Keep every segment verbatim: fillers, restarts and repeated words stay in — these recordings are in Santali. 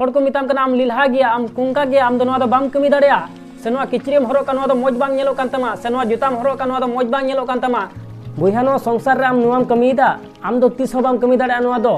ᱦᱚᱲ ᱠᱚ ᱢᱮᱛᱟᱢ ᱠᱟᱱᱟ, "ᱟᱢ ᱞᱤᱞᱦᱟ ᱜᱮᱭᱟ, ᱟᱢ ᱠᱚᱝᱠᱟ ᱜᱮᱭᱟ, ᱟᱢ ᱫᱚ ᱱᱚᱣᱟ ᱫᱚ ᱵᱟᱢ ᱠᱟᱹᱢᱤ ᱫᱟᱲᱮᱭᱟᱜᱼᱟ, ᱥᱮ ᱱᱚᱣᱟ ᱠᱤᱪᱨᱤᱡ ᱮᱢ ᱦᱚᱨᱚᱜ ᱠᱟᱜ, ᱱᱚᱣᱟ ᱫᱚ ᱢᱚᱡᱽ ᱵᱟᱝ ᱧᱮᱞᱚᱜ ᱠᱟᱱ ᱛᱟᱢᱟ, ᱥᱮ ᱱᱚᱣᱟ ᱡᱩᱛᱟᱢ ᱦᱚᱨᱚᱜ ᱠᱟᱜ, ᱱᱚᱣᱟ ᱫᱚ ᱢᱚᱡᱽ ᱵᱟᱝ ᱧᱮᱞᱚᱜ ᱠᱟᱱ ᱛᱟᱢᱟ᱾" ᱵᱚᱭᱦᱟ, ᱱᱚᱣᱟ ᱥᱚᱝᱥᱟᱨ ᱨᱮ ᱟᱢ ᱱᱚᱣᱟᱢ ᱠᱟᱹᱢᱤᱭᱮᱫᱟ, ᱟᱢ ᱫᱚ ᱛᱤᱥ ᱦᱚᱸ ᱵᱟᱢ ᱠᱟᱹᱢᱤ ᱫᱟᱲᱮᱭᱟᱜᱼᱟ ᱱᱚᱣᱟ ᱫᱚ᱾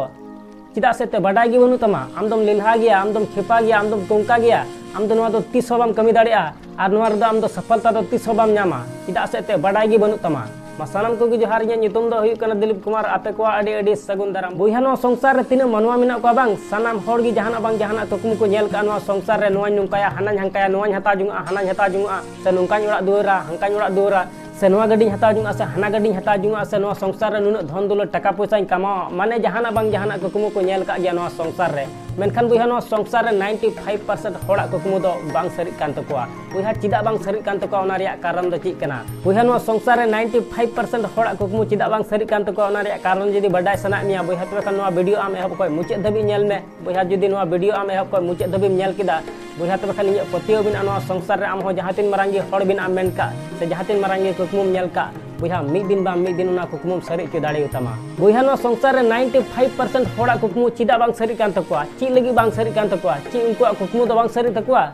ᱪᱮᱫᱟᱜ ᱥᱮ ᱮᱱᱛᱮ ᱵᱟᱰᱟᱭ ᱜᱮ ᱵᱟᱹᱱᱩᱜ ᱛᱟᱢᱟ, ᱟᱢ ᱫᱚᱢ ᱞᱤᱞᱦᱟ ᱜᱮᱭᱟ, ᱟᱢ ᱫᱚᱢ ᱠᱷᱮᱯᱟ ᱜᱮᱭᱟ, ᱟᱢ ᱫᱚᱢ ᱠᱚᱝᱠᱟ ᱜᱮᱭᱟ, ᱟᱢ ᱫᱚ ᱱᱚᱣᱟ ᱫᱚ ᱛᱤᱥ ᱦᱚᱸ ᱵᱟᱢ ᱠᱟᱹᱢᱤ ᱫᱟᱲᱮᱭᱟᱜᱼᱟ, ᱟᱨ ᱱᱚᱣᱟ ᱨᱮᱫᱚ ᱟᱢ ᱫᱚ ᱥᱟᱯᱷᱚᱞᱛᱟ ᱫᱚ ᱛᱤᱥ ᱦᱚᱸ ᱵᱟᱢ ᱧᱟᱢᱟ, ᱪᱮᱫᱟᱜ ᱥᱮ ᱮᱱᱛᱮ ᱵᱟᱰᱟᱭ ᱜᱮ ᱵᱟᱹᱱᱩᱜ ᱛᱟᱢᱟ᱾ ᱢᱟ ᱥᱟᱱᱟᱢ ᱠᱚᱜᱮ ᱡᱚᱦᱟᱨ, ᱤᱧᱟᱹᱜ ᱧᱩᱛᱩᱢ ᱫᱚ ᱦᱩᱭᱩᱜ ᱠᱟᱱᱟ ᱫᱤᱞᱤᱯ ᱠᱩᱢᱟᱨ᱾ ᱟᱯᱮ ᱠᱚᱣᱟᱜ ᱟᱹᱰᱤ ᱟᱹᱰᱤ ᱥᱟᱹᱜᱩᱱ ᱫᱟᱨᱟᱢ᱾ ᱵᱚᱭᱦᱟ, ᱱᱚᱣᱟ ᱥᱚᱝᱥᱟᱨ ᱨᱮ ᱛᱤᱱᱟᱹᱜ ᱢᱟᱱᱣᱟ ᱢᱮᱱᱟᱜ ᱠᱚᱣᱟ ᱵᱟᱝ, ᱥᱟᱱᱟᱢ ᱦᱚᱲ ᱜᱮ ᱡᱟᱦᱟᱱᱟᱜ ᱵᱟᱝ ᱡᱟᱦᱟᱱᱟᱜ ᱠᱩᱠᱢᱩ ᱠᱚ ᱧᱮᱞ ᱠᱟᱜᱼᱟ, ᱱᱚᱣᱟ ᱥᱚᱝᱥᱟᱨ ᱨᱮ ᱱᱚᱣᱟᱧ ᱱᱚᱝᱠᱟᱭᱟ, ᱦᱟᱱᱟᱧ ᱦᱟᱝᱠᱟᱭᱟ, ᱱᱚᱣᱟᱧ ᱦᱟᱛᱟᱣ ᱡᱚᱝᱟᱜᱼᱟ, ᱦᱟᱱᱟᱧ ᱦᱟᱛᱟᱣ ᱡᱚᱝᱟᱜᱼᱟ, ᱥᱮ ᱱᱚᱝᱠᱟᱧ ᱚᱲᱟᱜ ᱫᱩᱣᱟᱹᱨᱟ, ᱦᱟᱝᱠᱟᱧ ᱚᱲᱟᱜ ᱫᱩᱣᱟᱹᱨᱟ, ᱥᱮ ᱱᱚᱣᱟ ᱜᱟᱹᱰᱤᱧ ᱦᱟᱛᱟᱣ ᱡᱚᱝᱟᱜᱼᱟ, ᱥᱮ ᱦᱟᱱᱟ ᱜᱟᱹᱰᱤᱧ ᱦᱟᱛᱟᱣ ᱡᱚᱝᱟᱜᱼᱟ, ᱥᱮ ᱱᱚᱣᱟ ᱥᱚᱝᱥᱟᱨ ᱨᱮ ᱱᱩᱱᱟᱹᱜ ᱫᱷᱚᱱ ᱫᱩᱞᱟᱹᱲ ᱴᱟᱠᱟ ᱯᱚᱭᱥᱟᱧ ᱠᱟᱢᱟᱣᱟ, ᱢᱟᱱᱮ ᱡᱟᱦᱟᱱᱟᱜ ᱵᱟᱝ ᱡᱟᱦᱟᱱᱟᱜ ᱠᱩᱠᱢᱩ ᱠᱚ ᱧᱮᱞ ᱠᱟᱜ ᱜᱮᱭᱟ ᱱᱚᱣᱟ ᱥᱚᱝᱥᱟᱨ ᱨᱮ᱾ ᱢᱮᱱᱠᱷᱟᱱ ᱵᱚᱭᱦᱟ, ᱱᱚᱣᱟ ᱥᱚᱝᱥᱟᱨ ᱨᱮ ninety five percent ᱦᱚᱲᱟᱜ ᱠᱩᱠᱢᱩ ᱫᱚ ᱵᱟᱝ ᱥᱟᱹᱨᱤᱜ ᱠᱟᱱ ᱛᱟᱠᱚᱣᱟ᱾ ᱵᱚᱭᱦᱟ, ᱪᱮᱫᱟᱜ ᱵᱟᱝ ᱥᱟᱹᱨᱤᱜ ᱠᱟᱱ ᱛᱟᱠᱚᱣᱟ, ᱚᱱᱟ ᱨᱮᱭᱟᱜ ᱠᱟᱨᱚᱱ ᱫᱚ ᱪᱮᱫ ᱠᱟᱱᱟ? ᱵᱚᱭᱦᱟ, ᱱᱚᱣᱟ ᱥᱚᱝᱥᱟᱨ ᱨᱮ ninety five percent ᱦᱚᱲᱟᱜ ᱠᱩᱠᱢᱩ ᱪᱮᱫᱟᱜ ᱵᱟᱝ ᱥᱟᱹᱨᱤᱜ ᱠᱟᱱ ᱛᱟᱠᱚᱣᱟ, ᱚᱱᱟ ᱨᱮᱭᱟᱜ ᱠᱟᱨᱚᱱ ᱡᱩᱫᱤ ᱵᱟᱰᱟᱭ ᱥᱟᱱᱟᱭᱮᱫ ᱢᱮᱭᱟ, ᱵᱚᱭᱦᱟ, ᱛᱚᱵᱮ ᱠᱷᱟᱱ ᱱᱚᱣᱟ ᱵᱷᱤᱰᱤᱭᱳ ᱟᱢ ᱮᱦᱚᱵ ᱠᱷᱚᱱ ᱢᱩᱪᱟᱹᱫ ᱫᱷᱟᱹᱵᱤᱡ ᱧᱮᱞ ᱢᱮ᱾ ᱵᱚᱭᱦᱟ, ᱡᱩᱫᱤ ᱱᱚᱣᱟ ᱵᱷᱤᱰᱤᱭᱳ ᱟᱢ ᱮᱦᱚᱵ ᱠᱷᱚᱱ ᱢᱩᱪᱟᱹᱫ ᱫᱷᱟᱹᱵᱤᱡ ᱧᱮᱞ ᱠᱮᱫᱟ, ᱵᱚᱭᱦᱟ, ᱛᱚᱵᱮ ᱠᱷᱟᱱ ᱤᱧᱟᱹᱜ ᱯᱟᱹᱛᱭᱟᱹᱣ ᱢᱮᱱᱟᱜᱼᱟ, ᱱᱚᱣᱟ ᱥᱚᱝᱥᱟᱨ ᱨᱮ ᱟᱢ ᱦᱚᱸ ᱡᱟᱦᱟᱸ ᱛᱤᱱ ᱢᱟᱨᱟᱝ ᱜᱮ ᱦᱚᱲ ᱵᱮᱱᱟᱜ ᱮᱢ ᱢᱮᱱ ᱠᱟᱜ, ᱥᱮ ᱡᱟᱦᱟᱸ ᱛᱤᱱ ᱢᱟᱨᱟᱝ ᱜᱮ ᱠᱩᱠᱢᱩᱢ ᱧᱮᱞ ᱠᱟᱜ, ᱵᱚᱭᱦᱟ, ᱢᱤᱫ ᱫᱤᱱ ᱵᱟᱝ ᱢᱤᱫ ᱫᱤᱱ ᱚᱱᱟ ᱠᱩᱠᱢᱩᱢ ᱥᱟᱹᱨᱤ ᱦᱚᱪᱚ ᱫᱟᱲᱮᱭᱟᱛᱟᱢᱟ᱾ ᱵᱚᱭᱦᱟ, ᱱᱚᱣᱟ ᱥᱚᱝᱥᱟᱨ ᱨᱮ ninety five percent ᱦᱚᱲᱟᱜ ᱠᱩᱠᱢᱩ ᱪᱮᱫᱟᱜ ᱵᱟᱝ ᱥᱟᱹᱨᱤᱜ ᱠᱟᱱ ᱛᱟᱠᱚᱣᱟ? ᱪᱮᱫ ᱞᱟᱹᱜᱤᱫ ᱵᱟᱝ ᱥᱟᱹᱨᱤᱜ ᱠᱟᱱ ᱛᱟᱠᱚᱣᱟ? ᱪᱮᱫ ᱩᱱᱠᱩᱣᱟᱜ ᱠᱩᱠᱢᱩ ᱫᱚ ᱵᱟᱝ ᱥᱟᱹᱨᱤᱜ ᱛᱟᱠᱚᱣᱟ?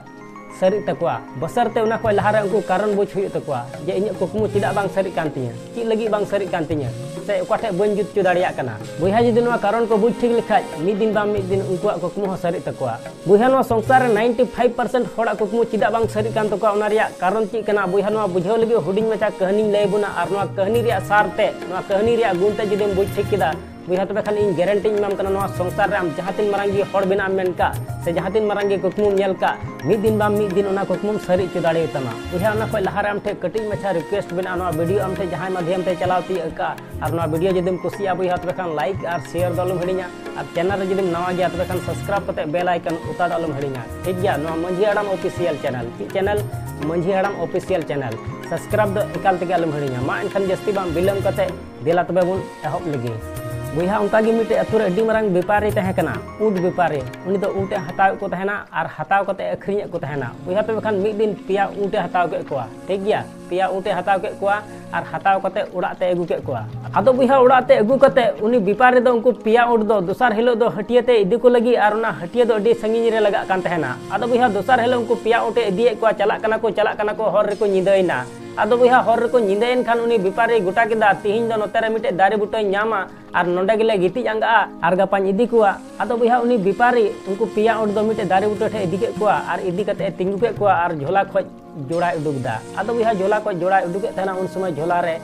ᱥᱟᱹᱨᱤᱜ ᱛᱟᱠᱚᱣᱟ᱾ ᱵᱚᱥᱚᱨᱛᱮ ᱚᱱᱟ ᱠᱷᱚᱱ ᱞᱟᱦᱟᱨᱮ ᱩᱱᱠᱩ ᱠᱟᱨᱚᱱ ᱵᱩᱡᱽ ᱦᱩᱭᱩᱜ ᱛᱟᱠᱚᱣᱟ ᱡᱮ ᱤᱧᱟᱹᱜ ᱠᱩᱠᱢᱩ ᱪᱮᱫᱟᱜ ᱵᱟᱝ ᱥᱟᱹᱨᱤᱜ ᱠᱟᱱ ᱛᱤᱧᱟᱹ, ᱪᱮᱫ ᱞᱟᱹᱜᱤᱫ ᱵᱟᱝ ᱥᱟᱹᱨᱤᱜ ᱠᱟᱱ ᱛᱤᱧᱟᱹ, ᱥᱮ ᱚᱠᱟ ᱴᱷᱮᱡ ᱵᱟᱹᱧ ᱡᱩᱛ ᱦᱚᱪᱚ ᱫᱟᱲᱮᱭᱟᱜ ᱠᱟᱱᱟ᱾ ᱵᱚᱭᱦᱟ, ᱡᱩᱫᱤ ᱱᱚᱣᱟ ᱠᱟᱨᱚᱱ ᱠᱚ ᱵᱩᱡᱽ ᱴᱷᱤᱠ ᱞᱮᱠᱷᱟᱡ, ᱢᱤᱫ ᱫᱤᱱ ᱵᱟᱝ ᱢᱤᱫ ᱫᱤᱱ ᱩᱱᱠᱩᱣᱟᱜ ᱠᱩᱠᱢᱩ ᱦᱚᱸ ᱥᱟᱹᱨᱤᱜ ᱛᱟᱠᱚᱣᱟ᱾ ᱵᱚᱭᱦᱟ, ᱱᱚᱣᱟ ᱥᱚᱝᱥᱟᱨ ᱨᱮ ninety five percent ᱦᱚᱲᱟᱜ ᱠᱩᱠᱢᱩ ᱪᱮᱫᱟᱜ ᱵᱟᱝ ᱥᱟᱹᱨᱤᱜ ᱠᱟᱱ ᱛᱟᱠᱚᱣᱟ, ᱚᱱᱟ ᱨᱮᱭᱟᱜ ᱠᱟᱨᱚᱱ ᱪᱮᱫ ᱠᱟᱱᱟ? ᱵᱚᱭᱦᱟ, ᱱᱚᱣᱟ ᱵᱩᱡᱷᱟᱹᱣ ᱞᱟᱹᱜᱤᱫ ᱦᱩᱰᱤᱧ ᱢᱟᱪᱷᱟ ᱠᱟᱹᱦᱱᱤᱧ ᱞᱟᱹᱭ ᱟᱵᱚᱱᱟ, ᱟᱨ ᱱᱚᱣᱟ ᱠᱟᱹᱦᱱᱤ ᱨᱮᱭᱟᱜ ᱥᱟᱨ ᱛᱮ, ᱱᱚᱣᱟ ᱠᱟᱹᱦᱱᱤ ᱨᱮᱭᱟᱜ ᱜᱩᱱ ᱛᱮ ᱡᱩᱫᱤᱢ ᱵᱩᱡᱽ ᱴᱷᱤᱠ ᱠᱮᱫᱟ, ᱵᱚᱭᱦᱟ, ᱛᱚᱵᱮ ᱠᱷᱟᱱ ᱤᱧ guarantee ᱤᱧ ᱮᱢᱟᱢ ᱠᱟᱱᱟ, ᱱᱚᱣᱟ ᱥᱚᱝᱥᱟᱨ ᱨᱮ ᱟᱢ ᱡᱟᱦᱟᱸ ᱛᱤᱱ ᱢᱟᱨᱟᱝ ᱜᱮ ᱦᱚᱲ ᱵᱮᱱᱟᱜ ᱮᱢ ᱢᱮᱱ ᱠᱟᱜ, ᱥᱮ ᱡᱟᱦᱟᱸ ᱛᱤᱱ ᱢᱟᱨᱟᱝ ᱜᱮ ᱠᱩᱠᱢᱩᱢ ᱧᱮᱞ ᱠᱟᱜ, ᱢᱤᱫ ᱫᱤᱱ ᱵᱟᱝ ᱢᱤᱫ ᱫᱤᱱ ᱚᱱᱟ ᱠᱩᱠᱢᱩᱢ ᱥᱟᱹᱨᱤ ᱦᱚᱪᱚ ᱫᱟᱲᱮᱭᱟᱛᱟᱢᱟ᱾ ᱵᱚᱭᱦᱟ, ᱚᱱᱟ ᱠᱷᱚᱱ ᱞᱟᱦᱟᱨᱮ ᱟᱢ ᱴᱷᱮᱱ ᱠᱟᱹᱴᱤᱡ ᱢᱟᱪᱷᱟ request ᱢᱮᱱᱟᱜᱼᱟ, ᱱᱚᱣᱟ ᱵᱷᱤᱰᱤᱭᱳ ᱟᱢ ᱴᱷᱮᱱ ᱡᱟᱦᱟᱸᱭ ᱢᱟᱫᱷᱭᱚᱢ ᱛᱮ ᱪᱟᱞᱟᱣ ᱛᱤᱭᱟᱹᱜ ᱠᱟᱜ, ᱟᱨ ᱱᱚᱣᱟ ᱵᱷᱤᱰᱤᱭᱳ ᱡᱩᱫᱤᱢ ᱠᱩᱥᱤᱭᱟᱜᱼᱟ, ᱵᱚᱭᱦᱟ, ᱛᱚᱵᱮ ᱠᱷᱟᱱ like ᱟᱨ share ᱫᱚ ᱟᱞᱚᱢ ᱦᱤᱲᱤᱧᱟ, ᱟᱨ channel ᱨᱮ ᱡᱩᱫᱤᱢ ᱱᱟᱣᱟ ᱜᱮᱭᱟ, ᱛᱚᱵᱮ ᱠᱷᱟᱱ subscribe ᱠᱟᱛᱮ bell icon ᱚᱛᱟ ᱫᱚ ᱟᱞᱚᱢ ᱦᱤᱲᱤᱧᱟ, ᱴᱷᱤᱠ ᱜᱮᱭᱟ? ᱱᱚᱣᱟ ᱢᱟᱹᱡᱷᱤ ᱦᱟᱲᱟᱢ official channel, ᱪᱮᱫ channel? ᱢᱟᱹᱡᱷᱤ ᱦᱟᱲᱟᱢ official channel, subscribe ᱫᱚ ᱮᱠᱟᱞ ᱛᱮᱜᱮ ᱟᱞᱚᱢ ᱦᱤᱲᱤᱧᱟ᱾ ᱢᱟ ᱮᱱᱠᱷᱟᱱ ᱡᱟᱹᱥᱛᱤ ᱵᱟᱝ ᱵᱤᱞᱚᱢ ᱠᱟᱛᱮ ᱫᱮᱞᱟ ᱛᱚᱵᱮ ᱵᱚᱱ ᱮᱦᱚᱵ ᱞᱮᱜᱮ᱾ ᱵᱚᱭᱦᱟ, ᱚᱱᱠᱟ ᱜᱮ ᱢᱤᱫᱴᱮᱡ ᱟᱹᱛᱩ ᱨᱮ ᱟᱹᱰᱤ ᱢᱟᱨᱟᱝ ᱵᱮᱯᱟᱨᱤ ᱛᱟᱦᱮᱸ ᱠᱟᱱᱟ, ᱩᱴ ᱵᱮᱯᱟᱨᱤ᱾ ᱩᱱᱤ ᱫᱚ ᱩᱴ ᱮ ᱦᱟᱛᱟᱣᱮᱫ ᱠᱚ ᱛᱟᱦᱮᱱᱟ ᱟᱨ ᱦᱟᱛᱟᱣ ᱠᱟᱛᱮ ᱟᱹᱠᱷᱨᱤᱧᱮᱫ ᱠᱚ ᱛᱟᱦᱮᱱᱟ᱾ ᱵᱚᱭᱦᱟ, ᱛᱚᱵᱮ ᱠᱷᱟᱱ ᱢᱤᱫ ᱫᱤᱱ ᱯᱮᱭᱟ ᱩᱴ ᱮ ᱦᱟᱛᱟᱣ ᱠᱮᱫ ᱠᱚᱣᱟ, ᱴᱷᱤᱠ ᱜᱮᱭᱟ? ᱯᱮᱭᱟ ᱩᱸᱴ ᱮ ᱦᱟᱛᱟᱣ ᱠᱮᱫ ᱠᱚᱣᱟ ᱟᱨ ᱦᱟᱛᱟᱣ ᱠᱟᱛᱮ ᱚᱲᱟᱜ ᱛᱮ ᱟᱹᱜᱩ ᱠᱮᱫ ᱠᱚᱣᱟ᱾ ᱟᱫᱚ ᱵᱚᱭᱦᱟ, ᱚᱲᱟᱜ ᱛᱮ ᱟᱹᱜᱩ ᱠᱟᱛᱮ ᱩᱱᱤ ᱵᱮᱯᱟᱨᱤ ᱫᱚ ᱩᱱᱠᱩ ᱯᱮᱭᱟ ᱩᱸᱴ ᱫᱚ ᱫᱚᱥᱟᱨ ᱦᱤᱞᱳᱜ ᱫᱚ ᱦᱟᱹᱴᱭᱟᱹ ᱛᱮ ᱤᱫᱤ ᱠᱚ ᱞᱟᱹᱜᱤᱫ, ᱟᱨ ᱚᱱᱟ ᱦᱟᱹᱴᱭᱟᱹ ᱫᱚ ᱟᱹᱰᱤ ᱥᱟᱺᱜᱤᱧ ᱨᱮ ᱞᱟᱜᱟᱜ ᱠᱟᱱ ᱛᱟᱦᱮᱱᱟ᱾ ᱟᱫᱚ ᱵᱚᱭᱦᱟ, ᱫᱚᱥᱟᱨ ᱦᱤᱞᱳᱜ ᱩᱱᱠᱩ ᱯᱮᱭᱟ ᱩᱸᱴ ᱮ ᱤᱫᱤᱭᱮᱫ ᱠᱚᱣᱟ, ᱪᱟᱞᱟᱜ ᱠᱟᱱᱟ ᱠᱚ, ᱪᱟᱞᱟᱜ ᱠᱟᱱᱟ ᱠᱚ, ᱦᱚᱨ ᱨᱮᱠᱚ ᱧᱤᱫᱟᱹᱭᱮᱱᱟ᱾ ᱟᱫᱚ ᱵᱚᱭᱦᱟ, ᱦᱚᱨ ᱨᱮᱠᱚ ᱧᱤᱫᱟᱹᱭᱮᱱ ᱠᱷᱟᱱ ᱩᱱᱤ ᱵᱮᱯᱟᱨᱤ ᱜᱚᱴᱟ ᱠᱮᱫᱟ, ᱛᱤᱦᱤᱧ ᱫᱚ ᱱᱚᱛᱮ ᱨᱮ ᱢᱤᱫᱴᱮᱡ ᱫᱟᱨᱮ ᱵᱩᱴᱟᱹᱧ ᱧᱟᱢᱟ ᱟᱨ ᱱᱚᱰᱮ ᱜᱮᱞᱮ ᱜᱤᱛᱤᱡ ᱟᱸᱜᱟᱜᱼᱟ ᱟᱨ ᱜᱟᱯᱟᱧ ᱤᱫᱤ ᱠᱚᱣᱟ᱾ ᱟᱫᱚ ᱵᱚᱭᱦᱟ, ᱩᱱᱤ ᱵᱮᱯᱟᱨᱤ ᱩᱱᱠᱩ ᱯᱮᱭᱟ ᱩᱸᱴ ᱫᱚ ᱢᱤᱫᱴᱮᱡ ᱫᱟᱨᱮ ᱵᱩᱴᱟᱹ ᱴᱷᱮᱡ ᱤᱫᱤ ᱠᱮᱫ ᱠᱚᱣᱟ ᱟᱨ ᱤᱫᱤ ᱠᱟᱛᱮ ᱮ ᱛᱤᱸᱜᱩ ᱠᱮᱫ ᱠᱚᱣᱟ ᱟᱨ ᱡᱷᱚᱞᱟ ᱠᱷᱚᱡ ᱡᱚᱲᱟᱭ ᱩᱰᱩᱠ ᱮᱫᱟ᱾ ᱟᱫᱚ ᱵᱚᱭᱦᱟ, ᱡᱷᱚᱞᱟ ᱠᱷᱚᱡ ᱡᱚᱲᱟᱭ ᱩᱰᱩᱠᱮᱫ ᱛᱟᱦᱮᱱᱟ, ᱩᱱ ᱥᱚᱢᱚᱭ ᱡᱷᱚᱞᱟ ᱨᱮ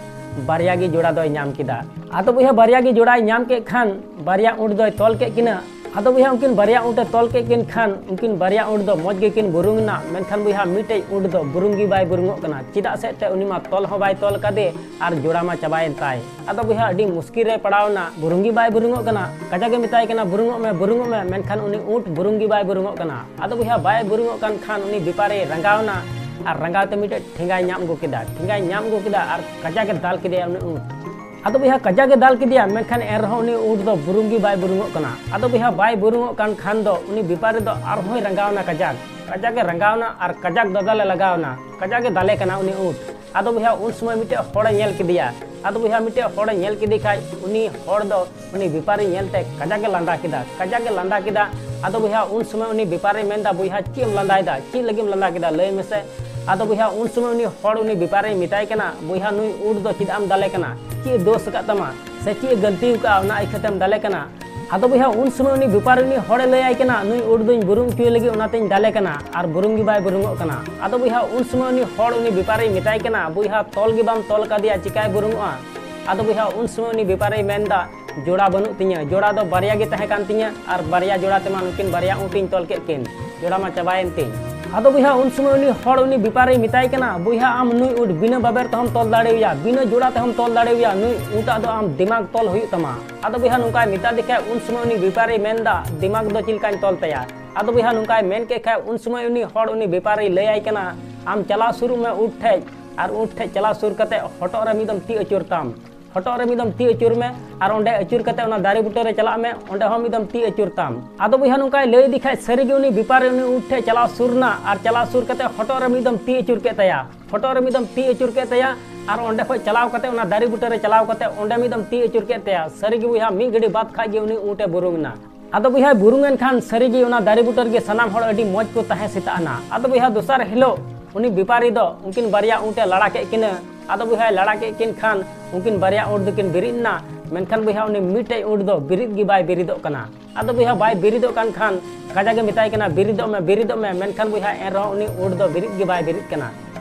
ᱵᱟᱨᱭᱟ ᱜᱮ ᱡᱚᱲᱟ ᱫᱚᱭ ᱧᱟᱢ ᱠᱮᱫᱟ᱾ ᱟᱫᱚ ᱵᱚᱭᱦᱟ, ᱵᱟᱨᱭᱟ ᱜᱮ ᱡᱚᱲᱟᱭ ᱧᱟᱢ ᱠᱮᱫ ᱠᱷᱟᱱ ᱵᱟᱨᱭᱟ ᱩᱸᱴ ᱫᱚᱭ ᱛᱚᱞ ᱠᱮᱫ ᱠᱤᱱᱟ᱾ ᱟᱫᱚ ᱵᱚᱭᱦᱟ, ᱩᱱᱠᱤᱱ ᱵᱟᱨᱭᱟ ᱩᱸᱴ ᱮ ᱛᱚᱞ ᱠᱮᱫ ᱠᱤᱱ ᱠᱷᱟᱱ ᱩᱱᱠᱤᱱ ᱵᱟᱨᱭᱟ ᱩᱸᱴ ᱫᱚ ᱢᱚᱡᱽ ᱜᱮᱠᱤᱱ ᱵᱩᱨᱩᱝ ᱮᱱᱟ, ᱢᱮᱱᱠᱷᱟᱱ ᱵᱚᱭᱦᱟ, ᱢᱤᱫᱴᱮᱡ ᱩᱸᱴ ᱫᱚ ᱵᱩᱨᱩᱝ ᱜᱮ ᱵᱟᱭ ᱵᱩᱨᱩᱝᱚᱜ ᱠᱟᱱᱟ᱾ ᱪᱮᱫᱟᱜ ᱥᱮ ᱮᱱᱛᱮᱫ ᱩᱱᱤ ᱢᱟ ᱛᱚᱞ ᱦᱚᱸ ᱵᱟᱭ ᱛᱚᱞ ᱠᱟᱫᱮ ᱟᱨ ᱡᱚᱲᱟ ᱢᱟ ᱪᱟᱵᱟᱭᱮᱱ ᱛᱟᱭ᱾ ᱟᱫᱚ ᱵᱚᱭᱦᱟ, ᱟᱹᱰᱤ ᱢᱩᱥᱠᱤᱞ ᱨᱮ ᱯᱟᱲᱟᱣ ᱮᱱᱟ, ᱵᱩᱨᱩᱝ ᱜᱮ ᱵᱟᱭ ᱵᱩᱨᱩᱝᱚᱜ ᱠᱟᱱᱟ᱾ ᱠᱟᱡᱟᱠ ᱮ ᱢᱮᱛᱟᱭ ᱠᱟᱱᱟ, "ᱵᱩᱨᱩᱝᱚᱜ ᱢᱮ, ᱵᱩᱨᱩᱝᱚᱜ ᱢᱮ", ᱢᱮᱱᱠᱷᱟᱱ ᱩᱱᱤ ᱩᱸᱴ ᱵᱩᱨᱩᱝ ᱜᱮ ᱵᱟᱭ ᱵᱩᱨᱩᱝᱚᱜ ᱠᱟᱱᱟ᱾ ᱟᱫᱚ ᱵᱚᱭᱦᱟ, ᱵᱟᱭ ᱵᱩᱨᱩᱝᱚᱜ ᱠᱟᱱ ᱠᱷᱟᱱ ᱩᱱᱤ ᱵᱮᱯᱟᱨᱤ ᱨᱟᱸᱜᱟᱣ ᱮᱱᱟ ᱟᱨ ᱨᱟᱸᱜᱟᱣ ᱛᱮ ᱢᱤᱫᱴᱮᱡ ᱴᱷᱮᱸᱜᱟᱭ ᱧᱟᱢ ᱟᱹᱜᱩ ᱠᱮᱫᱟ᱾ ᱴᱷᱮᱸᱜᱟᱭ ᱧᱟᱢ ᱟᱹᱜᱩ ᱠᱮᱫᱟ ᱟᱨ ᱠᱟᱡᱟᱠ ᱮ ᱫᱟᱞ ᱠᱮᱫᱮᱭᱟ ᱩᱱᱤ ᱩᱸᱴ᱾ ᱟᱫᱚ ᱵᱚᱭᱦᱟ, ᱠᱟᱡᱟᱠ ᱮ ᱫᱟᱞ ᱠᱮᱫᱮᱭᱟ, ᱢᱮᱱᱠᱷᱟᱱ ᱮᱱ ᱨᱮᱦᱚᱸ ᱩᱱᱤ ᱩᱸᱴ ᱫᱚ ᱵᱩᱨᱩᱝ ᱜᱮ ᱵᱟᱭ ᱵᱩᱨᱩᱝᱚᱜ ᱠᱟᱱᱟ᱾ ᱟᱫᱚ ᱵᱚᱭᱦᱟ, ᱵᱟᱭ ᱵᱩᱨᱩᱝᱚᱜ ᱠᱟᱱ ᱠᱷᱟᱱ ᱫᱚ ᱩᱱᱤ ᱵᱮᱯᱟᱨᱤ ᱫᱚ ᱟᱨᱦᱚᱸᱭ ᱨᱟᱸᱜᱟᱣ ᱮᱱᱟ ᱠᱟᱡᱟᱠ᱾ ᱠᱟᱡᱟᱠ ᱮ ᱨᱟᱸᱜᱟᱣ ᱮᱱᱟ ᱟᱨ ᱠᱟᱡᱟᱠ ᱫᱟᱫᱟᱞ ᱮ ᱞᱟᱜᱟᱣ ᱮᱱᱟ᱾ ᱠᱟᱡᱟᱠ ᱮ ᱫᱟᱞᱮ ᱠᱟᱱᱟ ᱩᱱᱤ ᱩᱸᱴ᱾ ᱟᱫᱚ ᱵᱚᱭᱦᱟ, ᱩᱱ ᱥᱚᱢᱚᱭ ᱢᱤᱫᱴᱮᱡ ᱦᱚᱲᱮ ᱧᱮᱞ ᱠᱮᱫᱮᱭᱟ᱾ ᱟᱫᱚ ᱵᱚᱭᱦᱟ, ᱢᱤᱫᱴᱮᱡ ᱦᱚᱲᱮ ᱧᱮᱞ ᱠᱮᱫᱮ ᱠᱷᱟᱡ ᱩᱱᱤ ᱦᱚᱲ ᱫᱚ ᱩᱱᱤ ᱵᱮᱯᱟᱨᱤ ᱧᱮᱞᱛᱮ ᱠᱟᱡᱟᱠ ᱮ ᱞᱟᱸᱫᱟ ᱠᱮᱫᱟ, ᱠᱟᱡᱟᱠ ᱮ ᱞᱟᱸᱫᱟ ᱠᱮᱫᱟ᱾ ᱟᱫᱚ ᱵᱚᱭᱦᱟ, ᱩᱱ ᱥᱚᱢᱚᱭ ᱩᱱᱤ ᱵᱮᱯᱟᱨᱤ ᱢᱮᱱᱫᱟ, "ᱵᱚᱭᱦᱟ, ᱪᱮᱫ ᱮᱢ ᱞᱟᱸᱫᱟᱭᱮᱫᱟ? ᱪᱮᱫ ᱞᱟᱹᱜᱤᱫ ᱮᱢ ᱞᱟᱸᱫᱟ ᱠᱮᱫᱟ? ᱞᱟᱹᱭ ᱢᱮᱥᱮ?" ᱟᱫᱚ ᱵᱚᱭᱦᱟ, ᱩᱱ ᱥᱚᱢᱚᱭ ᱩᱱᱤ ᱦᱚᱲ ᱩᱱᱤ ᱵᱮᱯᱟᱨᱤ ᱢᱮᱛᱟᱭ ᱠᱟᱱᱟ, "ᱵᱚᱭᱦᱟ, ᱱᱩᱭ ᱩᱸᱴ ᱫᱚ ᱪᱮᱫᱟᱜ ᱮᱢ ᱫᱟᱞᱮ ᱠᱟᱱᱟ? ᱪᱮᱫ ᱮ ᱫᱳᱥ ᱟᱠᱟᱫ ᱛᱟᱢᱟ? ᱥᱮ ᱪᱮᱫ ᱮ ᱜᱟᱹᱞᱛᱤ ᱟᱠᱟᱫᱼᱟ, ᱚᱱᱟ ᱤᱠᱷᱟᱹᱛᱮᱢ ᱫᱟᱞᱮ ᱠᱟᱱᱟ?" ᱟᱫᱚ ᱵᱚᱭᱦᱟ, ᱩᱱ ᱥᱚᱢᱚᱭ ᱩᱱᱤ ᱵᱮᱯᱟᱨᱤ ᱩᱱᱤ ᱦᱚᱲᱮ ᱞᱟᱹᱭᱟᱭ ᱠᱟᱱᱟ, "ᱱᱩᱭ ᱩᱸᱴ ᱫᱚᱧ ᱵᱩᱨᱩᱝ ᱦᱚᱪᱚᱭᱮ ᱞᱟᱹᱜᱤᱫ, ᱚᱱᱟᱛᱮᱧ ᱫᱟᱞᱮ ᱠᱟᱱᱟ, ᱟᱨ ᱵᱩᱨᱩᱝ ᱜᱮ ᱵᱟᱭ ᱵᱩᱨᱩᱝᱚᱜ ᱠᱟᱱᱟ᱾" ᱟᱫᱚ ᱵᱚᱭᱦᱟ, ᱩᱱ ᱥᱚᱢᱚᱭ ᱩᱱᱤ ᱦᱚᱲ ᱩᱱᱤ ᱵᱮᱯᱟᱨᱤ ᱢᱮᱛᱟᱭ ᱠᱟᱱᱟ, "ᱵᱚᱭᱦᱟ, ᱛᱚᱞ ᱜᱮ ᱵᱟᱢ ᱛᱚᱞ ᱠᱟᱫᱮᱭᱟ, ᱪᱤᱠᱟᱭ ᱵᱩᱨᱩᱝᱚᱜᱼᱟ?" ᱟᱫᱚ ᱵᱚᱭᱦᱟ, ᱩᱱ ᱥᱚᱢᱚᱭ ᱩᱱᱤ ᱵᱮᱯᱟᱨᱤ ᱢᱮᱱᱫᱟ, "ᱡᱚᱲᱟ ᱵᱟᱹᱱᱩᱜ ᱛᱤᱧᱟᱹ, ᱡᱚᱲᱟ ᱫᱚ ᱵᱟᱨᱭᱟ ᱜᱮ ᱛᱟᱦᱮᱸ ᱠᱟᱱ ᱛᱤᱧᱟᱹ, ᱟᱨ ᱵᱟᱨᱭᱟ ᱡᱚᱲᱟ ᱛᱮᱢᱟ ᱱᱩᱠᱤᱱ ᱵᱟᱨᱭᱟ ᱩᱸᱴᱤᱧ ᱛᱚᱞ ᱠᱮᱫ ᱠᱤᱱ, ᱡᱚᱲᱟ ᱢᱟ ᱪᱟᱵᱟᱭᱮᱱ ᱛᱤᱧ᱾" ᱟᱫᱚ ᱵᱚᱭᱦᱟ, ᱩᱱ ᱥᱚᱢᱚᱭ ᱩᱱᱤ ᱦᱚᱲ ᱩᱱᱤ ᱵᱮᱯᱟᱨᱤ ᱢᱮᱛᱟᱭ ᱠᱟᱱᱟ, "ᱵᱚᱭᱦᱟ, ᱟᱢ ᱱᱩᱭ ᱩᱸᱴ ᱵᱤᱱᱟᱹ ᱵᱟᱵᱮᱨ ᱛᱮᱦᱚᱸᱢ ᱛᱚᱞ ᱫᱟᱲᱮᱣᱟᱭᱟ, ᱵᱤᱱᱟᱹ ᱡᱚᱲᱟ ᱛᱮᱦᱚᱸᱢ ᱛᱚᱞ ᱫᱟᱲᱮᱣᱟᱭᱟ, ᱱᱩᱭ ᱩᱸᱴᱟᱜ ᱫᱚ ᱟᱢ ᱫᱤᱢᱟᱜᱽ ᱛᱚᱞ ᱦᱩᱭᱩᱜ ᱛᱟᱢᱟ᱾" ᱟᱫᱚ ᱵᱚᱭᱦᱟ, ᱱᱚᱝᱠᱟᱭ ᱢᱮᱛᱟ ᱫᱮ ᱠᱷᱟᱡ, ᱩᱱ ᱥᱚᱢᱚᱭ ᱩᱱᱤ ᱵᱮᱯᱟᱨᱤ ᱢᱮᱱᱫᱟ, "ᱫᱤᱢᱟᱜᱽ ᱫᱚ ᱪᱮᱫ ᱞᱮᱠᱟᱧ ᱛᱚᱞ ᱛᱟᱭᱟ?" ᱟᱫᱚ ᱵᱚᱭᱦᱟ, ᱱᱚᱝᱠᱟᱭ ᱢᱮᱱ ᱠᱮᱫ ᱠᱷᱟᱡ, ᱩᱱ ᱥᱚᱢᱚᱭ ᱩᱱᱤ ᱦᱚᱲ ᱩᱱᱤ ᱵᱮᱯᱟᱨᱤ ᱞᱟᱹᱭᱟᱭ ᱠᱟᱱᱟ, "ᱟᱢ ᱪᱟᱞᱟᱣ ᱥᱩᱨᱩᱜ ᱢᱮ ᱩᱸᱴ ᱴᱷᱮᱡ, ᱟᱨ ᱩᱸᱴ ᱴᱷᱮᱡ ᱪᱟᱞᱟᱣ ᱥᱩᱨ ᱠᱟᱛᱮ ᱦᱚᱴᱚᱜ ᱨᱮ ᱢᱤᱫ ᱫᱚᱢ ᱛᱤ ᱟᱹᱪᱩᱨ ᱛᱟᱢ᱾ ᱦᱚᱴᱚᱜ ᱨᱮ ᱢᱤᱫ ᱫᱚᱢ ᱛᱤ ᱟᱹᱪᱩᱨ ᱢᱮ ᱟᱨ ᱚᱸᱰᱮ ᱟᱹᱪᱩᱨ ᱠᱟᱛᱮ ᱚᱱᱟ ᱫᱟᱨᱮ ᱵᱩᱴᱟᱹ ᱨᱮ ᱪᱟᱞᱟᱜ ᱢᱮ, ᱚᱸᱰᱮ ᱦᱚᱸ ᱢᱤᱫ ᱫᱚᱢ ᱛᱤ ᱟᱹᱪᱩᱨ ᱛᱟᱢ᱾ ᱟᱫᱚ ᱵᱚᱭᱦᱟ, ᱱᱚᱝᱠᱟᱭ ᱞᱟᱹᱭ ᱤᱫᱤ ᱠᱷᱟᱡ ᱥᱟᱹᱨᱤ ᱜᱮ ᱩᱱᱤ ᱵᱮᱯᱟᱨᱤ ᱩᱱᱤ ᱩᱸᱴ ᱴᱷᱮᱡ ᱪᱟᱞᱟᱣ ᱥᱩᱨ ᱱᱟ ᱟᱨ ᱪᱟᱞᱟᱣ ᱥᱩᱨ ᱠᱟᱛᱮ ᱦᱚᱴᱚᱜ ᱨᱮ ᱢᱤᱫ ᱫᱚᱢ ᱛᱤ ᱟᱹᱪᱩᱨ ᱠᱮᱫ ᱛᱟᱭᱟ᱾ ᱦᱚᱴᱚᱜ ᱨᱮ ᱢᱤᱫ ᱫᱚᱢ ᱛᱤ ᱟᱹᱪᱩᱨ ᱠᱮᱫ ᱛᱟᱭᱟ ᱟᱨ ᱚᱸᱰᱮ ᱠᱷᱚᱡ ᱪᱟᱞᱟᱣ ᱠᱟᱛᱮ ᱚᱱᱟ ᱫᱟᱨᱮ ᱵᱩᱴᱟᱹ ᱨᱮ ᱪᱟᱞᱟᱣ ᱠᱟᱛᱮ ᱚᱸᱰᱮ ᱢᱤᱫ ᱫᱚᱢ ᱛᱤ ᱟᱹᱪᱩᱨ ᱠᱮᱫ ᱛᱟᱭᱟ᱾ ᱥᱟᱹᱨᱤ ᱜᱮ ᱵᱚᱭᱦᱟ, ᱢᱤᱫ ᱜᱷᱟᱹᱲᱤ ᱵᱟᱫ ᱠᱷᱟᱡ ᱜᱮ ᱩᱱᱤ ᱩᱸᱴ ᱮ ᱵᱩᱨᱩᱝ ᱮᱱᱟ᱾ ᱟᱫᱚ ᱵᱚᱭᱦᱟ, ᱵᱩᱨᱩᱝ ᱮᱱ ᱠᱷᱟᱱ ᱥᱟᱹᱨᱤ ᱜᱮ ᱚᱱᱟ ᱫᱟᱨᱮ ᱵᱩᱴᱟᱹ ᱨᱮᱜᱮ ᱥᱟᱱᱟᱢ ᱦᱚᱲ ᱟᱹᱰᱤ ᱢᱚᱡᱽ ᱠᱚ ᱛᱟᱦᱮᱸ ᱥᱮᱛᱟᱜ ᱮᱱᱟ᱾ ᱟᱫᱚ ᱵᱚᱭᱦᱟ, ᱫᱚᱥᱟᱨ ᱦᱤᱞᱳᱜ ᱩᱱᱤ ᱵᱮᱯᱟᱨᱤ ᱫᱚ ᱩᱱᱠᱤᱱ ᱵᱟᱨᱭᱟ ᱩᱸᱴ ᱮ ᱞᱟᱲᱟ ᱠᱮᱫ ᱠᱤᱱᱟᱹ᱾ ᱟᱫᱚ ᱵᱚᱭᱦᱟᱭ ᱞᱟᱲᱟ ᱠᱮᱫ ᱠᱤᱱ ᱠᱷᱟᱱ ᱩᱱᱠᱤᱱ ᱵᱟᱨᱭᱟ ᱩᱸᱴ ᱫᱚᱠᱤᱱ ᱵᱮᱨᱮᱫ ᱮᱱᱟ, ᱢᱮᱱᱠᱷᱟᱱ ᱵᱚᱭᱦᱟ, ᱩᱱᱤ ᱢᱤᱫᱴᱮᱡ ᱩᱸᱴ ᱫᱚ ᱵᱮᱨᱮᱫ ᱜᱮ ᱵᱟᱭ ᱵᱮᱨᱮᱫᱚᱜ ᱠᱟᱱᱟ᱾ ᱟᱫᱚ ᱵᱚᱭᱦᱟ, ᱵᱟᱭ ᱵᱮᱨᱮᱫᱚᱜ ᱠᱟᱱ ᱠᱷᱟᱱ ᱠᱟᱡᱟᱠ ᱮ ᱢᱮᱛᱟᱭ ᱠᱟᱱᱟ, "ᱵᱮᱨᱮᱫᱚᱜ ᱢᱮ, ᱵᱮᱨᱮᱫᱚᱜ ᱢᱮ", ᱢᱮᱱᱠᱷᱟᱱ ᱵᱚᱭᱦᱟ, ᱮᱱ ᱨᱮᱦᱚᱸ ᱩᱱᱤ ᱩᱸᱴ ᱫᱚ ᱵᱮᱨᱮᱫ ᱜᱮ ᱵᱟᱭ ᱵᱮᱨᱮᱫ ᱠᱟᱱᱟ᱾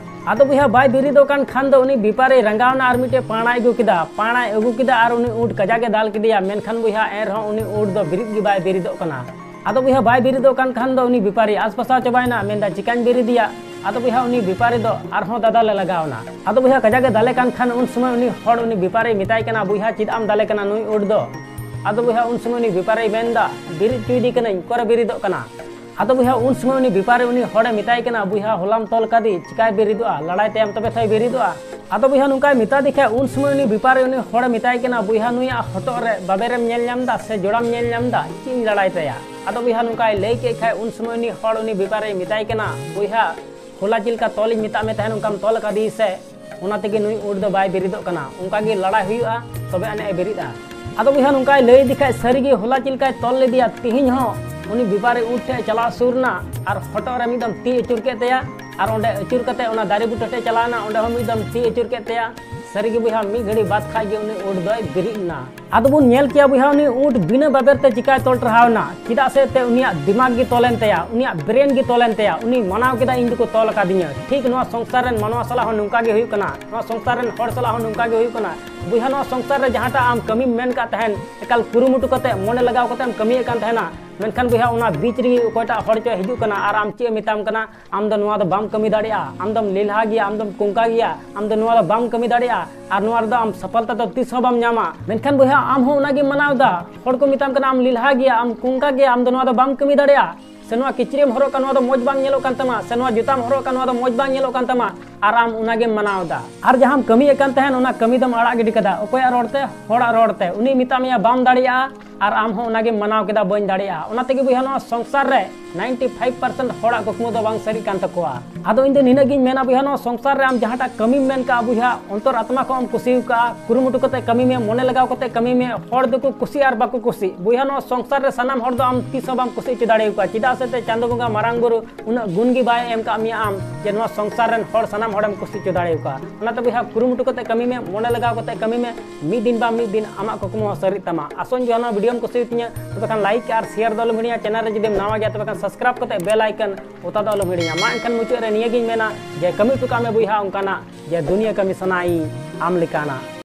ᱟᱫᱚ ᱵᱚᱭᱦᱟ, ᱵᱟᱭ ᱵᱮᱨᱮᱫᱚᱜ ᱠᱟᱱ ᱠᱷᱟᱱ ᱫᱚ ᱩᱱᱤ ᱵᱮᱯᱟᱨᱤ ᱨᱟᱸᱜᱟᱣ ᱮᱱᱟ ᱟᱨ ᱢᱤᱫᱴᱮᱡ ᱯᱟᱬᱟᱭ ᱟᱹᱜᱩ ᱠᱮᱫᱟ᱾ ᱯᱟᱬᱟᱭ ᱟᱹᱜᱩ ᱠᱮᱫᱟ ᱟᱨ ᱩᱱᱤ ᱩᱸᱴ ᱠᱟᱡᱟᱠ ᱮ ᱫᱟᱞ ᱠᱮᱫᱮᱭᱟ, ᱢᱮᱱᱠᱷᱟᱱ ᱵᱚᱭᱦᱟ, ᱮᱱ ᱨᱮᱦᱚᱸ ᱩᱱᱤ ᱩᱸᱴ ᱫᱚ ᱵᱮᱨᱮᱫ ᱜᱮ ᱵᱟᱭ ᱵᱮᱨᱮᱫᱚᱜ ᱠᱟᱱᱟ᱾ ᱟᱫᱚ ᱵᱚᱭᱦᱟ, ᱵᱟᱭ ᱵᱮᱨᱮᱫᱚᱜ ᱠᱟᱱ ᱠᱷᱟᱱ ᱫᱚ ᱩᱱᱤ ᱵᱮᱯᱟᱨᱤ ᱟᱥᱯᱟᱥᱟᱣ ᱪᱟᱵᱟᱭᱮᱱᱟ, ᱢᱮᱱᱫᱟ, "ᱪᱤᱠᱟᱹᱧ ᱵᱮᱨᱮᱫᱮᱭᱟ?" ᱟᱫᱚ ᱵᱚᱭᱦᱟ, ᱩᱱᱤ ᱵᱮᱯᱟᱨᱤ ᱫᱚ ᱟᱨᱦᱚᱸ ᱫᱟᱫᱟᱞᱮ ᱞᱟᱜᱟᱣ ᱮᱱᱟ᱾ ᱟᱫᱚ ᱵᱚᱭᱦᱟ, ᱠᱟᱡᱟᱠ ᱮ ᱫᱟᱞᱮ ᱠᱟᱱ ᱠᱷᱟᱱ ᱩᱱ ᱥᱚᱢᱚᱭ ᱩᱱᱤ ᱦᱚᱲ ᱩᱱᱤ ᱵᱮᱯᱟᱨᱤ ᱢᱮᱛᱟᱭ ᱠᱟᱱᱟ, "ᱵᱚᱭᱦᱟ, ᱪᱮᱫᱟᱜ ᱮᱢ ᱫᱟᱞᱮ ᱠᱟᱱᱟ ᱱᱩᱭ ᱩᱸᱴ ᱫᱚ?" ᱟᱫᱚ ᱵᱚᱭᱦᱟ, ᱩᱱ ᱥᱚᱢᱚᱭ ᱩᱱᱤ ᱵᱮᱯᱟᱨᱤ ᱢᱮᱱᱫᱟ, "ᱵᱮᱨᱮᱫ ᱦᱚᱪᱚᱭᱮᱫᱮ ᱠᱟᱹᱱᱟᱹᱧ, ᱚᱠᱟᱨᱮ ᱵᱮᱨᱮᱫᱚᱜ ᱠᱟᱱᱟ?" ᱟᱫᱚ ᱵᱚᱭᱦᱟ, ᱩᱱ ᱥᱚᱢᱚᱭ ᱩᱱᱤ ᱵᱮᱯᱟᱨᱤ ᱩᱱᱤ ᱦᱚᱲᱮ ᱢᱮᱛᱟᱭ ᱠᱟᱱᱟ, "ᱵᱚᱭᱦᱟ, ᱦᱚᱞᱟᱢ ᱛᱚᱞ ᱠᱟᱫᱮ, ᱪᱤᱠᱟᱭ ᱵᱮᱨᱮᱫᱚᱜᱼᱟ? ᱞᱟᱲᱟᱭ ᱛᱟᱭᱟᱢ ᱛᱚᱵᱮ ᱛᱚᱭ ᱵᱮᱨᱮᱫᱚᱜᱼᱟ?" ᱟᱫᱚ ᱵᱚᱭᱦᱟ, ᱱᱚᱝᱠᱟᱭ ᱢᱮᱛᱟ ᱫᱮ ᱠᱷᱟᱡ ᱩᱱ ᱥᱚᱢᱚᱭ ᱩᱱᱤ ᱵᱮᱯᱟᱨᱤ ᱩᱱᱤ ᱦᱚᱲᱮ ᱢᱮᱛᱟᱭ ᱠᱟᱱᱟ, "ᱵᱚᱭᱦᱟ, ᱱᱩᱭᱟᱜ ᱦᱚᱴᱚᱜ ᱨᱮ ᱵᱟᱵᱮᱨᱮᱢ ᱧᱮᱞ ᱧᱟᱢ ᱮᱫᱟ ᱥᱮ ᱡᱚᱲᱟᱢ ᱧᱮᱞ ᱧᱟᱢ ᱮᱫᱟ? ᱪᱮᱫ ᱤᱧ ᱞᱟᱲᱟᱭ ᱛᱟᱭᱟ?" ᱟᱫᱚ ᱵᱚᱭᱦᱟ, ᱱᱚᱝᱠᱟᱭ ᱞᱟᱹᱭ ᱠᱮᱫ ᱠᱷᱟᱡ ᱩᱱ ᱥᱚᱢᱚᱭ ᱩᱱᱤ ᱦᱚᱲ ᱩᱱᱤ ᱵᱮᱯᱟᱨᱤ ᱢᱮᱛᱟᱭ ᱠᱟᱱᱟ, "ᱵᱚᱭᱦᱟ, ᱦᱚᱞᱟ ᱪᱮᱫ ᱞᱮᱠᱟ ᱛᱚᱞᱤᱧ ᱢᱮᱛᱟᱜ ᱢᱮ ᱛᱟᱦᱮᱱ, ᱚᱱᱠᱟᱢ ᱛᱚᱞ ᱠᱟᱫᱮᱭᱟ ᱥᱮ? ᱚᱱᱟ ᱛᱮᱜᱮ ᱱᱩᱭ ᱩᱸᱴ ᱫᱚ ᱵᱟᱭ ᱵᱮᱨᱮᱫᱚᱜ ᱠᱟᱱᱟ, ᱚᱱᱠᱟ ᱜᱮ ᱞᱟᱲᱟᱭ ᱦᱩᱭᱩᱜᱼᱟ, ᱛᱚᱵᱮ ᱟᱹᱱᱤᱡ ᱮ ᱵᱮᱨᱮᱫᱼᱟ᱾" ᱟᱫᱚ ᱵᱚᱭᱦᱟ, ᱱᱚᱝᱠᱟᱭ ᱞᱟᱹᱭ ᱤᱫᱤ ᱠᱷᱟᱡ ᱥᱟᱹᱨᱤ ᱜᱮ ᱦᱚᱞᱟ ᱪᱮᱫ ᱞᱮᱠᱟᱭ ᱛᱚᱞ ᱞᱮᱫᱮᱭᱟ, ᱛᱤᱦᱤᱧ ᱦᱚᱸ ᱩᱱᱤ ᱵᱮᱯᱟᱨᱤ ᱩᱸᱴ ᱴᱷᱮᱡ ᱮ ᱪᱟᱞᱟᱣ ᱥᱩᱨ ᱮᱱᱟ ᱟᱨ ᱦᱚᱴᱚᱜ ᱨᱮ ᱢᱤᱫ ᱫᱚᱢ ᱛᱤ ᱟᱹᱪᱩᱨ ᱠᱮᱫ ᱛᱟᱭᱟ ᱟᱨ ᱚᱸᱰᱮ ᱟᱹᱪᱩᱨ ᱠᱟᱛᱮ ᱚᱱᱟ ᱫᱟᱨᱮ ᱵᱩᱴᱟᱹ ᱴᱷᱮᱡ ᱪᱟᱞᱟᱣ ᱮᱱᱟ, ᱚᱸᱰᱮ ᱦᱚᱸ ᱢᱤᱫ ᱫᱚᱢ ᱛᱤ ᱟᱹᱪᱩᱨ ᱠᱮᱫ ᱛᱟᱭᱟ᱾ ᱥᱟᱹᱨᱤ ᱜᱮ ᱵᱚᱭᱦᱟ, ᱢᱤᱫ ᱜᱷᱟᱹᱲᱤ ᱵᱟᱫ ᱠᱷᱟᱡ ᱜᱮ ᱩᱱᱤ ᱩᱸᱴ ᱫᱚᱭ ᱵᱮᱨᱮᱫ ᱮᱱᱟ᱾ ᱟᱫᱚ ᱵᱚᱱ ᱧᱮᱞ ᱠᱮᱭᱟ ᱵᱚᱭᱦᱟ, ᱩᱱᱤ ᱩᱸᱴ ᱵᱤᱱᱟᱹ ᱵᱟᱵᱮᱨ ᱛᱮ ᱪᱤᱠᱟᱭ ᱛᱚᱞ ᱴᱟᱨᱦᱟᱣ ᱮᱱᱟ? ᱪᱮᱫᱟᱜ ᱥᱮ ᱮᱱᱛᱮ ᱩᱱᱤᱭᱟᱜ ᱫᱤᱢᱟᱜᱽ ᱜᱮ ᱛᱚᱞᱮᱱ ᱛᱟᱭᱟ, ᱩᱱᱤᱭᱟᱜ ᱵᱨᱮᱱ ᱜᱮ ᱛᱚᱞᱮᱱ ᱛᱟᱭᱟ᱾ ᱩᱱᱤ ᱢᱟᱱᱟᱣ ᱠᱮᱫᱟ, "ᱤᱧ ᱫᱚᱠᱚ ᱛᱚᱞ ᱟᱠᱟᱫᱤᱧᱟ᱾" ᱴᱷᱤᱠ ᱱᱚᱣᱟ ᱥᱚᱝᱥᱟᱨ ᱨᱮᱱ ᱢᱟᱱᱣᱟ ᱥᱟᱞᱟᱜ ᱦᱚᱸ ᱱᱚᱝᱠᱟ ᱜᱮ ᱦᱩᱭᱩᱜ ᱠᱟᱱᱟ, ᱱᱚᱣᱟ ᱥᱚᱝᱥᱟᱨ ᱨᱮᱱ ᱦᱚᱲ ᱥᱟᱞᱟᱜ ᱦᱚᱸ ᱱᱚᱝᱠᱟ ᱜᱮ ᱦᱩᱭᱩᱜ ᱠᱟᱱᱟ᱾ ᱵᱚᱭᱦᱟ, ᱱᱚᱣᱟ ᱥᱚᱝᱥᱟᱨ ᱨᱮ ᱡᱟᱦᱟᱸᱴᱟᱜ ᱟᱢ ᱠᱟᱹᱢᱤᱢ ᱢᱮᱱ ᱠᱟᱜ ᱛᱟᱦᱮᱱ, ᱮᱠᱟᱞ ᱠᱩᱨᱩᱢᱩᱴᱩ ᱠᱟᱛᱮ ᱢᱚᱱᱮ ᱞᱟᱜᱟᱣ ᱠᱟᱛᱮ ᱮᱢ ᱠᱟᱹᱢᱤᱭᱮᱫ ᱠᱟᱱ ᱛᱟᱦᱮᱱᱟ, ᱢᱮᱱᱠᱷᱟᱱ ᱵᱚᱭᱦᱟ, ᱚᱱᱟ ᱵᱤᱪ ᱨᱮᱜᱮ ᱚᱠᱚᱭᱴᱟᱜ ᱦᱚᱲ ᱪᱚᱭ ᱦᱤᱡᱩᱜ ᱠᱟᱱᱟ ᱟᱨ ᱟᱢ ᱪᱮᱫ ᱮ ᱢᱮᱛᱟᱢ ᱠᱟᱱᱟ, "ᱟᱢ ᱫᱚ ᱱᱚᱣᱟ ᱫᱚ ᱵᱟᱢ ᱠᱟᱹᱢᱤ ᱫᱟᱲᱮᱭᱟᱜᱼᱟ, ᱟᱢ ᱫᱚᱢ ᱞᱮᱞᱦᱟ ᱜᱮᱭᱟ, ᱟᱢ ᱫᱚᱢ ᱠᱚᱝᱠᱟ ᱜᱮᱭᱟ, ᱟᱢ ᱫᱚ ᱱᱚᱣᱟ ᱫᱚ ᱵᱟᱢ ᱠᱟᱹᱢᱤ ᱫᱟᱲᱮᱭᱟᱜᱼᱟ, ᱟᱨ ᱱᱚᱣᱟ ᱨᱮᱫᱚ ᱟᱢ ᱥᱟᱯᱷᱚᱞᱛᱟ ᱫᱚ ᱛᱤᱥ ᱦᱚᱸ ᱵᱟᱢ ᱧᱟᱢᱟ᱾" ᱢᱮᱱᱠᱷᱟᱱ ᱵᱚᱭᱦᱟ, ᱟᱢ ᱦᱚᱸ ᱚᱱᱟᱜᱮᱢ ᱢᱟᱱᱟᱣ ᱮᱫᱟ, ᱦᱚᱲ ᱠᱚ ᱢᱮᱛᱟᱢ ᱠᱟᱱᱟ, "ᱟᱢ ᱞᱮᱞᱦᱟ ᱜᱮᱭᱟ, ᱟᱢ ᱠᱚᱝᱠᱟ ᱜᱮᱭᱟ, ᱟᱢ ᱫᱚ ᱱᱚᱣᱟ ᱫᱚ ᱵᱟᱢ ᱠᱟᱹᱢᱤ ᱫᱟᱲᱮᱭᱟᱜᱼᱟ, ᱥᱮ ᱱᱚᱣᱟ ᱠᱤᱪᱨᱤᱡ ᱮᱢ ᱦᱚᱨᱚᱜ ᱠᱟᱜ, ᱱᱚᱣᱟ ᱫᱚ ᱢᱚᱡᱽ ᱵᱟᱝ ᱧᱮᱞᱚᱜ ᱠᱟᱱ ᱛᱟᱢᱟ, ᱥᱮ ᱱᱚᱣᱟ ᱡᱩᱛᱟᱢ ᱦᱚᱨᱚᱜ ᱠᱟᱜ, ᱱᱚᱣᱟ ᱫᱚ ᱢᱚᱡᱽ ᱵᱟᱝ ᱧᱮᱞᱚᱜ ᱠᱟᱱ ᱛᱟᱢᱟ, ᱟᱨ ᱟᱢ ᱚᱱᱟ ᱜᱮᱢ ᱢᱟᱱᱟᱣ ᱮᱫᱟ᱾ ᱟᱨ ᱡᱟᱦᱟᱸᱢ ᱠᱟᱹᱢᱤᱭᱮᱫ ᱠᱟᱱ ᱛᱟᱦᱮᱱ, ᱚᱱᱟ ᱠᱟᱹᱢᱤ ᱫᱚᱢ ᱟᱲᱟᱜ ᱜᱤᱰᱤ ᱠᱟᱫᱟ᱾ ᱚᱠᱚᱭᱟᱜ ᱨᱚᱲ ᱛᱮ? ᱦᱚᱲᱟᱜ ᱨᱚᱲ ᱛᱮ᱾ ᱩᱱᱤ ᱢᱮᱛᱟᱜ ᱢᱮᱭᱟ ᱵᱟᱢ ᱫᱟᱲᱮᱭᱟᱜᱼᱟ, ᱟᱨ ᱟᱢ ᱦᱚᱸ ᱚᱱᱟ ᱜᱮᱢ ᱢᱟᱱᱟᱣ ᱠᱮᱫᱟ, ᱵᱟᱹᱧ ᱫᱟᱲᱮᱭᱟᱜᱼᱟ᱾ ᱚᱱᱟ ᱛᱮᱜᱮ ᱵᱚᱭᱦᱟ, ᱱᱚᱣᱟ ᱥᱚᱝᱥᱟᱨ ᱨᱮ ninety five percent ᱦᱚᱲᱟᱜ ᱠᱩᱠᱢᱩ ᱫᱚ ᱵᱟᱝ ᱥᱟᱹᱨᱤᱜ ᱠᱟᱱ ᱛᱟᱠᱚᱣᱟ᱾ ᱟᱫᱚ ᱤᱧ ᱫᱚ ᱱᱤᱱᱟᱹᱜ ᱜᱤᱧ ᱢᱮᱱᱟ ᱵᱚᱭᱦᱟ, ᱱᱚᱣᱟ ᱥᱚᱝᱥᱟᱨ ᱨᱮ ᱟᱢ ᱡᱟᱦᱟᱸᱴᱟᱜ ᱠᱟᱹᱢᱤᱢ ᱢᱮᱱ ᱠᱟᱜᱼᱟ ᱵᱚᱭᱦᱟ, ᱚᱱᱛᱚᱨ ᱟᱛᱢᱟ ᱠᱷᱚᱱ ᱮᱢ ᱠᱩᱥᱤ ᱠᱟᱜᱼᱟ, ᱠᱩᱨᱩᱢᱩᱴᱩ ᱠᱟᱛᱮ ᱠᱟᱹᱢᱤ ᱢᱮ, ᱢᱚᱱᱮ ᱞᱟᱜᱟᱣ ᱠᱟᱛᱮ ᱠᱟᱹᱢᱤ ᱢᱮ᱾ ᱦᱚᱲ ᱫᱚᱠᱚ ᱠᱩᱥᱤ ᱟᱨ ᱵᱟᱠᱚ ᱠᱩᱥᱤ, ᱵᱚᱭᱦᱟ, ᱱᱚᱣᱟ ᱥᱚᱝᱥᱟᱨ ᱨᱮ ᱥᱟᱱᱟᱢ ᱦᱚᱲ ᱫᱚ ᱟᱢ ᱛᱤᱥ ᱦᱚᱸ ᱵᱟᱢ ᱠᱩᱥᱤ ᱦᱚᱪᱚ ᱫᱟᱲᱮᱭᱟᱠᱚᱣᱟ᱾ ᱪᱮᱫᱟᱜ ᱥᱮ ᱛᱮ ᱪᱟᱸᱫᱚ ᱵᱚᱸᱜᱟ ᱢᱟᱨᱟᱝ ᱵᱩᱨᱩ ᱩᱱᱟᱹᱜ ᱜᱩᱱ ᱜᱮ ᱵᱟᱭ ᱮᱢ ᱠᱟᱜ ᱢᱮᱭᱟ ᱟᱢ, ᱡᱮ ᱱᱚᱣᱟ ᱥᱚᱝᱥᱟᱨ ᱨᱮᱱ ᱦᱚᱲ ᱥᱟᱱᱟᱢ ᱦᱚᱲᱮᱢ ᱠᱩᱥᱤ ᱦᱚᱪᱚ ᱫᱟᱲᱮᱭᱟᱠᱚᱣᱟ᱾ ᱚᱱᱟᱛᱮ ᱵᱚᱭᱦᱟ, ᱠᱩᱨᱩᱢᱩᱴᱩ ᱠᱟᱛᱮ ᱠᱟᱹᱢᱤ ᱢᱮ, ᱢᱚᱱᱮ ᱞᱟᱜᱟᱣ ᱠᱟᱛᱮ ᱠᱟᱹᱢᱤ ᱢᱮ, ᱢᱤᱫ ᱫᱤᱱ ᱵᱟ ᱢᱤᱫ ᱫᱤᱱ ᱟᱢᱟᱜ ᱠᱩᱠᱢᱩ ᱦᱚᱸ ᱥᱟᱹᱨᱤᱜ ᱛᱟᱢᱟ᱾ ᱟᱥᱚᱧ ᱵᱚᱭᱦᱟ, ᱱᱚᱣᱟ ᱵᱷᱤᱰᱤᱭᱳᱢ ᱠᱩᱥᱤᱭᱟᱛᱤᱧᱟ, ᱛᱚᱵᱮ ᱠᱷᱟᱱ ᱞᱟᱭᱤᱠ ᱟᱨ ᱥᱮᱭᱟᱨ ᱫᱚ ᱟᱞᱚᱢ ᱦᱤᱲᱤᱧᱟ᱾ ᱪᱮᱱᱮᱞ ᱨᱮ ᱡᱩᱫᱤᱢ ᱱᱟᱣᱟ ᱜᱮᱭᱟ, ᱛᱚᱵᱮ ᱠᱷᱟᱱ ᱥᱟᱵᱥᱠᱨᱟᱭᱤᱵ ᱠᱟᱛᱮ ᱵᱮᱞ ᱟᱭᱠᱚᱱ ᱚᱛᱟ ᱫᱚ ᱟᱞᱚᱢ ᱦᱤᱲᱤᱧᱟ᱾ ᱢᱟ ᱮᱱᱠᱷᱟᱱ ᱢᱩᱪᱟᱹᱫ ᱨᱮ ᱱᱤᱭᱟᱹᱜᱤᱧ ᱢᱮᱱᱟ ᱡᱮ ᱠᱟᱹᱢᱤ ᱦᱚᱴᱚ ᱠᱟᱜ ᱢᱮ ᱵᱚᱭᱦᱟ ᱚᱱᱠᱟᱱᱟᱜ, ᱡᱮ ᱫᱩᱱᱤᱭᱟᱹ ᱠᱟᱹᱢᱤ ᱥᱟᱱᱟᱭᱤᱧ ᱟᱢ ᱞᱮᱠᱟᱱᱟᱜ᱾